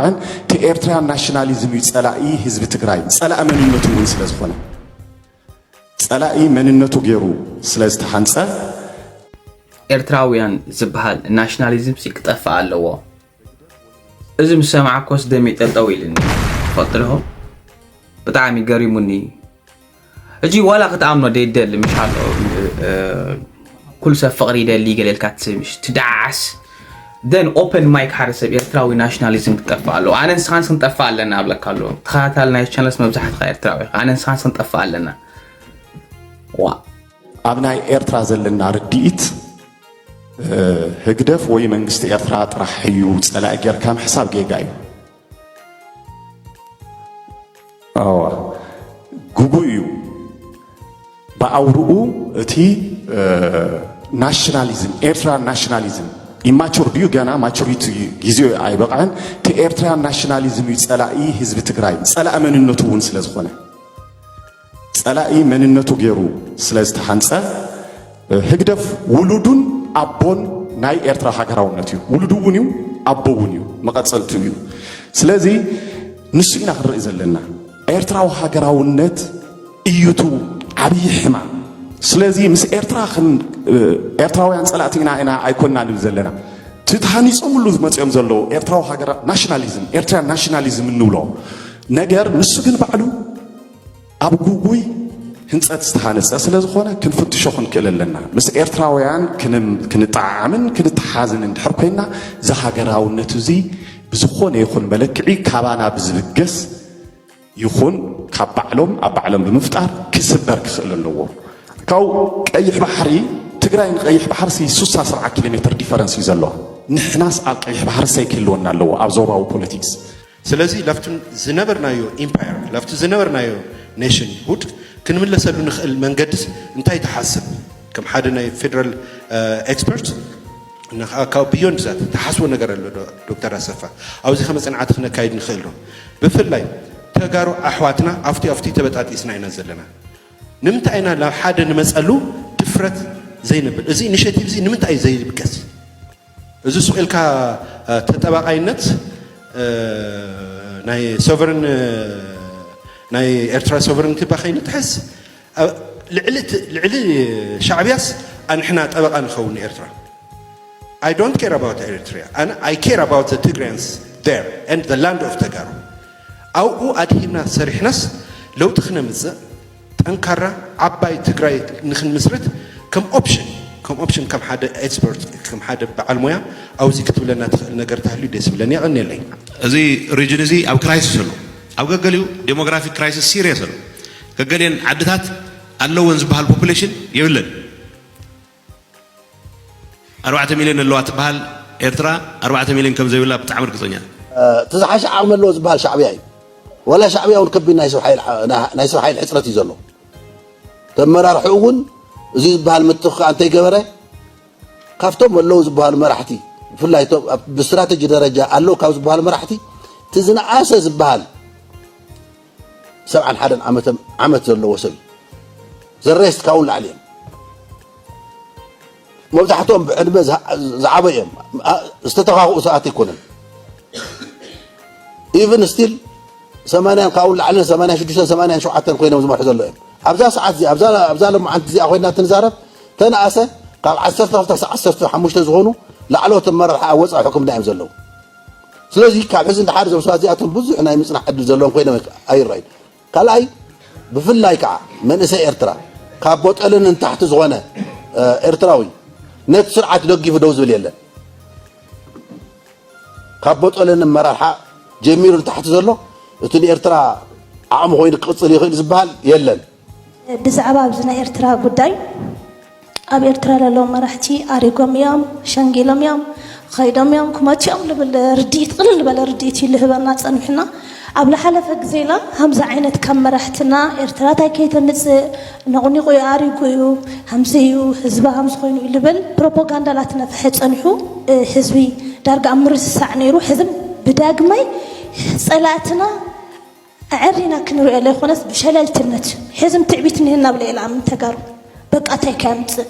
እቲ ኤርትራያን ናሽናሊዝም እዩ ጸላኢ ህዝቢ ትግራይ፣ ጸላኢ መንነቱ እውን ስለ ዝኾነ፣ ጸላኢ መንነቱ ገይሩ ስለ ዝተሓንጸ፣ ኤርትራውያን ዝበሃል ናሽናሊዝም ሲ ክጠፍእ ኣለዎ። እዚ ምስ ሰማዕኮስ ደሜ ጠጠው ኢልኒ። ትፈልጡ ዲኹም? ብጣዕሚ ገሪሙኒ። እጂ ዋላ ክትኣምኖ ደይደሊ ምሽ ኣሎ ኩሉ ሰብ ፍቕሪ ይደሊ ገለ ኢልካ ትስምሽ ትደዓስ ደን ኦፐን ማይክ ሓደ ሰብ ኤርትራዊ ናሽናሊዝም ክጠፍእ ኣለዎ። ኣነ ንስኻንስ ክንጠፍእ ኣለና ኣብለካ ኣለዎ። ተኸታታሊ ናይ ቻነልስ መብዛሕትኻ ኤርትራዊ ኢኻ። ኣነ ንስኻንስ ክንጠፍእ ኣለና። ዋ ኣብ ናይ ኤርትራ ዘለና ርድኢት ህግደፍ ወይ መንግስቲ ኤርትራ ጥራሕ እዩ ጸላኢ ጌርካ ምሕሳብ ጌጋ እዩ። ኣዋ ግጉ እዩ። ብኣውርኡ እቲ ናሽናሊዝም ኤርትራ ናሽናሊዝም ኢማቹር ድዩ ገና ማቹሪቲ ግዜኡ ኣይበቕዐን። እቲ ኤርትራ ናሽናሊዝም እዩ ጸላኢ ህዝቢ ትግራይ፣ ጸላኢ መንነቱ እውን ስለ ዝኾነ፣ ጸላኢ መንነቱ ገይሩ ስለ ዝተሓንጸ፣ ህግደፍ ውሉዱን ኣቦን ናይ ኤርትራ ሃገራውነት እዩ። ውሉዱ እውን እዩ፣ ኣቦ እውን እዩ፣ መቐጸልቱ እዩ። ስለዚ ንሱ ኢና ክንርኢ ዘለና። ኤርትራዊ ሃገራውነት እዩ እቲ ዓብዪ ሕማም። ስለዚ ምስ ኤርትራ ክን- ኤርትራውያን ጸላእቲ ኢና ኢና ኣይኮንና ንብል ዘለና። እቲ ተሃኒጾምሉ ዝመጽኦም ዘለዉ ኤርትራዊ ሃገራ ናሽናሊዝም፣ ኤርትራ ናሽናሊዝም እንብሎ ነገር ንሱ ግን ባዕሉ ኣብ ጉጉይ ህንጸት ዝተሃነጸ ስለ ዝኾነ ክንፍትሾ ክንክእል ኣለና። ምስ ኤርትራውያን ክንም- ክንጠዓዓምን ክንተሓዝን እንድሕር ኮይና፣ እዚ ሃገራውነት እዚ ብዝኾነ ይኹን መለክዒ ካባና ብዝብገስ ይኹን ካብ ባዕሎም ኣብ ባዕሎም ብምፍጣር ክስበር ክኽእል ኣለዎ። ካብኡ ቀይሕ ባሕሪ ትግራይ ንቀይሕ ባሕሪ ሲ ስሳ ሰብዓ ኪሎ ሜትር ዲፈረንስ እዩ ዘለዋ። ንሕናስ ኣብ ቀይሕ ባሕሪ ሰይ ክህልወና ኣለዎ ኣብ ዞባዊ ፖለቲክስ። ስለዚ ላፍቲ ዝነበርናዮ ኢምፓየር ላፍቲ ዝነበርናዮ ኔሽን ሁድ ክንምለሰሉ ንኽእል መንገድስ እንታይ ትሓስብ? ከም ሓደ ናይ ፌደራል ኤክስፐርት እና ከዓ ካብ ብዮንድ ዛት ትሓስቦ ነገር ኣሎ ዶ- ዶክተር ኣሰፋ? ኣብዚ ከመ ፅንዓት ክነካይድ ንኽእል ዶ? ብፍላይ ተጋሩ ኣሕዋትና ኣብቲ ኣብቲ ተበጣጢስና ኢና ዘለና። ንምንታይ ኢና ናብ ሓደ ንመፀሉ ድፍረት ዘይነብል? እዚ ኢኒሽቲቭ እዚ ንምንታይ እዩ ዘይብገስ? እዚ ሱቕ ኢልካ ተጠባቓይነት ናይ ሶቨርን ናይ ኤርትራ ሶቨርንቲ ባ ከይንጥሕስ ልዕሊ ሻዕብያስ ኣንሕና ጠበቓ ንኸውን ንኤርትራ። I don't care about Eritrea and I care about the Tigrayans there and the land of ተጋሩ። ኣብኡ ኣድሂብና ሰሪሕናስ ለውጢ ክነምፅእ ጠንካራ ዓባይ ትግራይ ንክንምስርት ከም ኦፕሽን ከም ኦፕሽን ከም ሓደ ኤክስፐርት ከም ሓደ በዓል ሞያ ኣብዚ ክትብለና ትኽእል ነገር ተህልዩ ደስ ይብለኒ። የቐንየለይ። እዚ ሪጅን እዚ ኣብ ክራይሲስ ኣሎ። ኣብ ገገሊኡ ዴሞግራፊክ ክራይሲስ ሲሪየስ ኣሎ። ገገሊአን ዓድታት ኣለወን ዝበሃል ፖፑሌሽን የብለን። ኣርባዕተ ሚልዮን ኣለዋ ትበሃል ኤርትራ ኣርባዕተ ሚልዮን ከም ዘይብላ ብጣዕሚ ርግፀኛ። እቲ ዝሓሸ ዓቕሚ ኣለዎ ዝበሃል ሻዕብያ እዩ። ዋላ ሻዕብያ እውን ከቢድ ናይ ሰብ ሓይል ናይ ሰብ ሓይል ሕፅረት እዩ ዘሎ። ተመራርሕኡ እውን እዚ ዝበሃል ምትኽኻእ እንተይገበረ ካብቶም ኣለዉ ዝበሃሉ መራሕቲ ብፍላይ እቶም ኣብ- ብስትራተጂ ደረጃ ኣለዉ ካብ ዝበሃሉ መራሕቲ እቲ ዝነኣሰ ዝበሃል ሰብዓን ሓደን ዓመተ ዓመት ዘለዎ ሰብ እዩ። ዘሬስት ካብኡ ንላዕሊ እዮም። መብዛሕትኦም ብዕድመ ዝዓ- ዝዓበዩ እዮም። ኣ- ዝተተኻኽኡ ሰባት ኣይኮነን። ኢቭን ስቲል ሰማንያን ካብኡ ንላዕልን ሰማንያን ሽዱሽተን ሰማንያን ሸውዓተን ኮይኖም ዝመርሑ ዘሎ እዮም። ኣብዛ ሰዓት እዚኣ ኣብዛ ኣብዛ ሎማዓንቲ እዚኣ ኮይና ትንዛረብ ተነኣሰ ካብ ዓሰርተ ክልተ ክሳብ ዓሰርተ ሓሙሽተ ዝኾኑ ላዕለዎት ኣመራርሓ ኣብ ወፃኢ ሕክምና እዮም ዘለዉ። ስለዚ ካብ ሕዚ ንደሓር እዞም ሰባት እዚኣቶም ብዙሕ ናይ ምፅናሕ ዕድል ዘለዎም ኮይኖም ኣይረኣዩ። ካልኣይ ብፍላይ ከዓ መንእሰይ ኤርትራ ካብ ቦጠልን ንታሕቲ ዝኾነ ኤርትራዊ ነቲ ስርዓት ደጊፉ ደው ዝብል የለን። ካብ ቦጠልን ኣመራርሓ ጀሚሩ ንታሕቲ ዘሎ እቲ ንኤርትራ ዓቕሚ ኮይኑ ክቕፅል ይኽእል ዝበሃል የለን። ብዛዕባ ኣብዚ ናይ ኤርትራ ጉዳይ ኣብ ኤርትራ ለለዉ መራሕቲ ኣሪጎም እዮም፣ ሸንጊሎም እዮም፣ ኸይዶም እዮም፣ ክመቱ እዮም ልብል ርድኢት ቅልል ዝበለ ርድኢት እዩ ልህበና ጸኒሑና። ኣብ ልሓለፈ ግዜና ሃምዚ ዓይነት ካብ መራሕትና ኤርትራ ታይ ከይተምጽእ ነቑኒቑ እዩ ኣሪጉ እዩ ሃምዚ እዩ ህዝባ ሃምዚ ኮይኑ እዩ ልብል ፕሮፖጋንዳ ላተነፍሐ ጸኒሑ ህዝቢ ዳርጋ ኣብ ምርስሳዕ ነይሩ። ሕዝም ብዳግማይ ጸላእትና ኣዐሪና ክንሪኦ ዘይኮነስ ብሸለልትነት ሕዝም ትዕቢት እኒሀና ብለ ኢላ ኣምን ተጋሩ በቃ ታይ ከ ኣምፅእ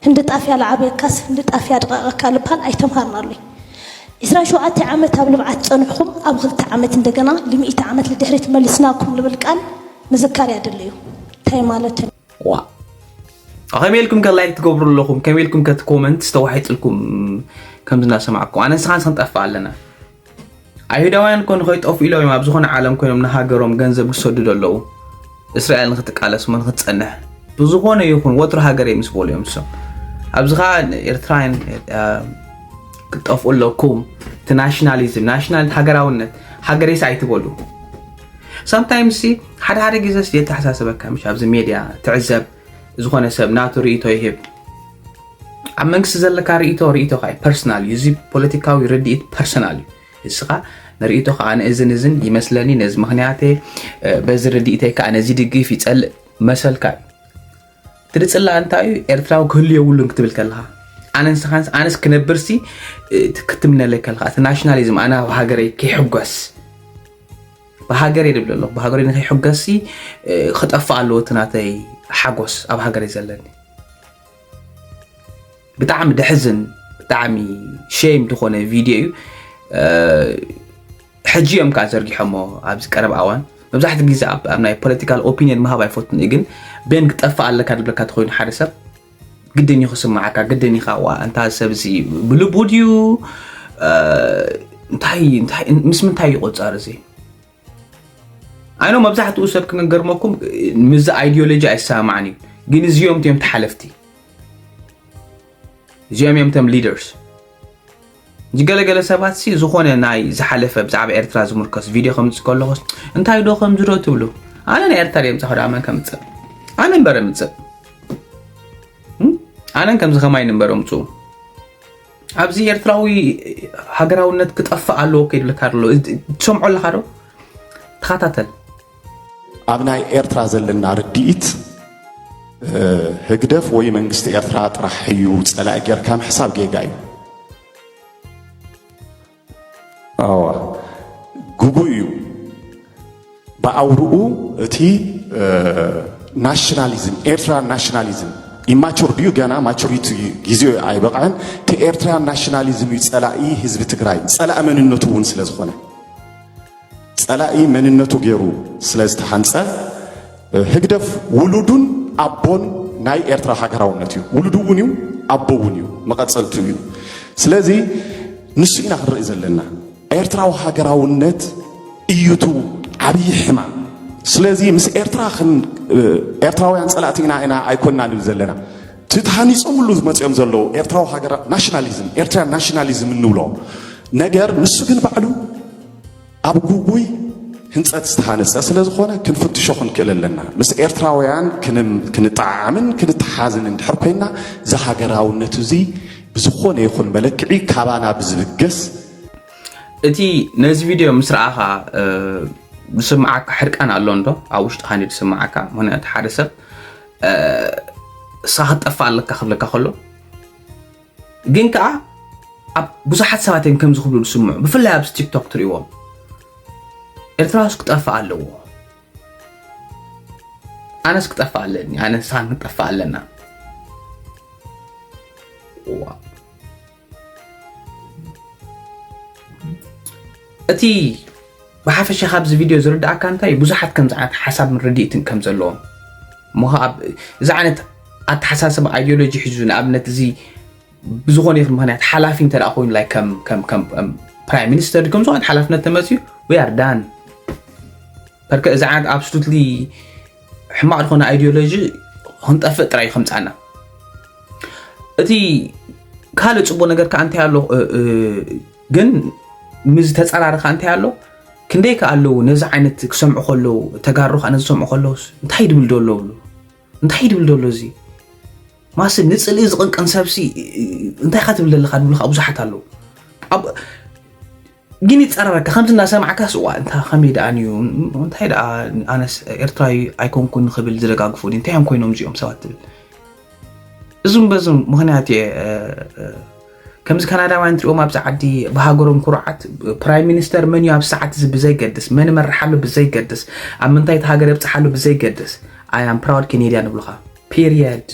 ህንዲ ጣፍያ ለዓበየካስ ህንዲ ጣፍያ ድቐቐካ ልበሃል ኣይተምሃርናሉይ። ዕስራን ሸውዓተን ዓመት ኣብ ልምዓት ጸንሕኹም፣ ኣብ ክልተ ዓመት እንደገና ልምኢት ዓመት ልድሕሪት መሊስናኩም ልብል ቃል ምዝካር ያድልዩ። እንታይ ማለት እዩ? ዋ ከመይ ኢልኩም ከ ላይክ ትገብሩ ኣለኹም? ከመይ ኢልኩም ከ ኮመንት ዝተዋሒጥልኩም? ከምዚ እናሰማዕኩም ኣነ ንስኻን ንስኽን ጠፍእ ኣለና። ኣይሁዳውያን እኮ ንኸይጠፍኡ ኢሎም እዮም ኣብ ዝኾነ ዓለም ኮይኖም ንሃገሮም ገንዘብ ዝሰዱ ዘለዉ። እስራኤል ንክትቃለስ እሞ ንክትጸንሕ ብዝኾነ ይኹን ወትሩ ሃገረይ ምስ በሉ እዮም ንሶም። ኣብዚ ኸዓ ኤርትራውያን ክትጠፍኡ ኣለኩም። እቲ ናሽናሊዝም ናሽናል ሃገራውነት ሃገረይስ ኣይትበሉ። ሳምታይምስ ሓደ ሓደ ግዜ ስ የተሓሳስበካ ምሽ ኣብዚ ሜድያ ትዕዘብ ዝኾነ ሰብ ናቱ ርእቶ ይህብ። ኣብ መንግስቲ ዘለካ ርእቶ ርእቶኻ እዩ፣ ፐርሰናል እዩ። እዚ ፖለቲካዊ ርድኢት ፐርሰናል እዩ። እስኻ ንርእቶኻ ኣነ እዝን እዝን ይመስለኒ ነዚ ምኽንያት በዚ ርድኢተይ ከዓ ነዚ ድግፍ ይጸልእ መሰልካ እዩ። ትድጽላ እንታይ እዩ ኤርትራዊ ክህሉ የብሉን ክትብል ከለኻ ኣነ ንስኻንስ ኣነስ ክነብርሲ ክትምነለይ ከለኻ እቲ ናሽናሊዝም ኣነ ኣብ ሃገረይ ከይሕጎስ ብሃገር የድብል ኣለኹ ብሃገር ንኸይሕገሲ ክጠፍእ ኣለዎ እቲ ናተይ ሓጎስ ኣብ ሃገር ዘለኒ ብጣዕሚ ደሕዝን ብጣዕሚ ሼም ዝኾነ ቪድዮ እዩ ሕጂ እዮም ከዓ ዘርጊሖሞ ኣብዚ ቀረብ ኣዋን መብዛሕትኡ ግዜ ኣብ ናይ ፖለቲካል ኦፒኒየን ምሃብ ኣይፈቱን እዩ ግን ቤን ክጠፍእ ኣለካ ድብለካ ተኮይኑ ሓደ ሰብ ግድን እዩ ክስማዓካ ግድን ኢኻ ዋ እንታ ሰብ እዚ ብልቡ ድዩ እንታይ እንታይ ምስ ምንታይ ይቆጸር እዚ ኣይኖ መብዛሕትኡ ሰብ ክመገርመኩም ምዚ ኣይዲዮሎጂ ኣይሰማማዕን እዩ ግን እዚኦም እዮም ተሓለፍቲ እዚኦም እዮም ቶም ሊደርስ እዚ ገለገለ ሰባት ሲ ዝኾነ ናይ ዝሓለፈ ብዛዕባ ኤርትራ ዝምርከስ ቪድዮ ከምፅእ ከለኹስ እንታይ ዶ ከምዚ ዶ ትብሉ ኣነ ናይ ኤርትራ ድየ ምፃኹ ዳ መን ከምፅእ ኣነ እምበረ ምፅእ ኣነን ከምዚ ከማይ ንንበረ ምፅኡ ኣብዚ ኤርትራዊ ሃገራውነት ክጠፍእ ኣለዎ ከይድለካ ኣሎ ትሰምዖ ኣለካ ዶ ተኸታተል ኣብ ናይ ኤርትራ ዘለና ርድኢት ህግደፍ ወይ መንግስቲ ኤርትራ ጥራሕ እዩ ጸላኢ ጌርካ ምሕሳብ ጌጋ እዩ። ኣዋ ግጉይ እዩ። ብኣውርኡ እቲ ናሽናሊዝም ኤርትራ ናሽናሊዝም ኢማቹር ድዩ ገና ማቹሪቲ ግዜኡ ኣይበቕዐን እቲ ኤርትራ ናሽናሊዝም እዩ ጸላኢ ህዝቢ ትግራይ ጸላኢ መንነቱ እውን ስለ ዝኾነ ጸላኢ መንነቱ ገይሩ ስለ ዝተሓንጸ ህግደፍ ውሉዱን ኣቦን ናይ ኤርትራ ሃገራውነት እዩ። ውሉዱ እውን እዩ፣ ኣቦ እውን እዩ፣ መቐጸልቱ እዩ። ስለዚ ንሱ ኢና ክንርኢ ዘለና። ኤርትራዊ ሃገራውነት እዩ እቲ ዓብዪ ሕማም። ስለዚ ምስ ኤርትራ ክን ኤርትራውያን ጸላእቲ ኢና ኢና ኣይኮንና ንብል ዘለና። እቲ ተሃኒጾምሉ ዝመጽኦም ዘለዉ ኤርትራዊ ሃገራ ናሽናሊዝም ኤርትራ ናሽናሊዝም እንብሎ ነገር ንሱ ግን ባዕሉ ኣብ ጉጉይ ህንፀት ዝተሃነፀ ስለ ዝኾነ ክንፍትሾ ክንክእል ኣለና። ምስ ኤርትራውያን ክንጠዓዓምን ክንተሓዝን እንድሕር ኮይና እዚ ሃገራውነት እዚ ብዝኾነ ይኹን መለክዒ ካባና ብዝብገስ እቲ ነዚ ቪድዮ ምስ ረኣኻ ዝስምዓካ ሕርቃን ኣሎ እንዶ ኣብ ውሽጥኻ እንዲ ዝስምዓካ ምክንያቱ ሓደ ሰብ እሳ ክትጠፋ ኣለካ ክብለካ ከሎ ግን ከዓ ኣብ ብዙሓት ሰባት እዮም ከምዚ ክብሉ ዝስምዑ ብፍላይ ኣብዚ ቲክቶክ ትሪእዎም ኤርትራውስ ክጠፍእ ኣለዎ ኣነስ ክጠፍእ ኣለኒ ኣነስ ሳን ክጠፍእ ኣለና እቲ ብሓፈሻ ካብዚ ቪድዮ ዝርድኣካ እንታይ ብዙሓት ከምዚ ዓይነት ሓሳብ ምርድኢትን ከም ዘለዎም እሞ እዚ ዓይነት ኣተሓሳስባ ኣይዲዮሎጂ ሒዙ ንኣብነት እዚ ብዝኾነ ይኹን ምክንያት ሓላፊ እንተ ኮይኑ ይ ከም ፕራይም ሚኒስተር ከም ዝኾነ ሓላፍነት ተመፅዩ we are done በርከ እዚ ዓይነት ኣብስሉትሊ ሕማቕ ዝኾነ ኣይዲዮሎጂ ክንጠፍእ ጥራይ ከምፃና እቲ ካልእ ፅቡቅ ነገር ከዓ እንታይ ኣሎ ግን ምስ ተፀራሪ ከዓ እንታይ ኣሎ ክንደይ ከዓ ኣለዉ ነዚ ዓይነት ክሰምዑ ከለዉ ተጋሩ ከዓ ነዚ ሰምዑ ከለዉስ እንታይ ድብል ዶ ኣለብሉ እንታይ ድብል ዶ ኣሎ እዚ ማስ ንፅልኢ ዝቕንቅን ሰብሲ እንታይ ካ ትብል ዘለካ ድብሉ ከዓ ብዙሓት ኣለዉ ግን ይፀረረካ ከምዚ እናሰማዕካስ እዋ እንታ ከመይ ደኣ ንዩ እንታይ ደኣ ኣነስ ኤርትራዊ ኣይኮንኩን ክብል ዝደጋግፉ እንታይ እዮም ኮይኖም እዚኦም ሰባት ትብል እዙም በዙም ምክንያት እየ ከምዚ ካናዳውያን ትሪኦም ኣብዚ ዓዲ ብሃገሮም ኩርዓት ፕራይም ሚኒስተር መን እዩ ኣብ ሰዓት እዚ ብዘይገድስ መን መርሓሉ ብዘይገድስ ኣብ ምንታይ እቲ ሃገር የብፅሓሉ ብዘይገድስ I am proud Canadian ይብሉኻ period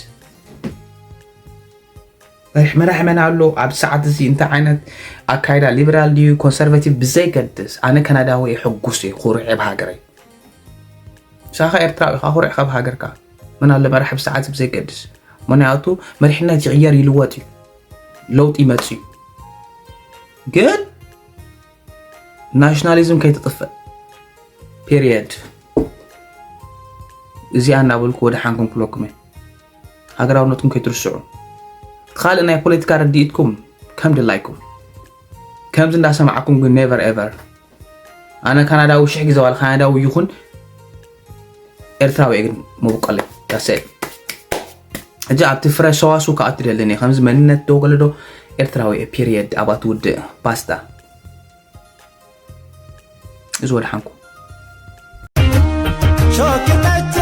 መራሒ መን ኣሎ ኣብዚ ሰዓት እዚ? እንታይ ዓይነት ኣካይዳ፣ ሊበራል ድዩ ኮንሰርቫቲቭ ብዘይገድስ፣ ኣነ ካናዳዊ እየ፣ ሕጉስ እየ፣ ኩርዕ እየ ብሃገረይ። ንስኻ ኤርትራዊ ኢኻ፣ ኩርዕ ኢኻ ብሃገርካ። መን ኣሎ መራሒ ኣብዚ ሰዓት እዚ ብዘይገድስ? ምኽንያቱ መሪሕነት ይቕየር፣ ይልወጥ እዩ፣ ለውጢ ይመጽእ እዩ። ግን ናሽናሊዝም ከይትጥፍእ፣ ፔሪየድ። እዚኣ እናበልኩ ወደ ሓንኩም ክብለኩም እየ። ሃገራውነትኩም ከይትርስዑ። እቲ ካልእ ናይ ፖለቲካ ረድኢትኩም ከም ድላይኩም፣ ከምዚ እንዳሰማዕኩም ግን ኔቨር ኤቨር። ኣነ ካናዳዊ ሽሕ ግዜ ዋላ ካናዳዊ ይኹን ኤርትራዊ እየ ግን መብቆለይ። ዳሰ ሕጂ ኣብቲ ፍረ ሰዋሱ ከኣቱ ደለኒ ከምዚ መንነት ዶ ገለ ዶ ኤርትራዊ እየ ፒሪየድ። ኣባት ውድእ ባስታ። እዚ ወደ ሓንኩ ሾክነች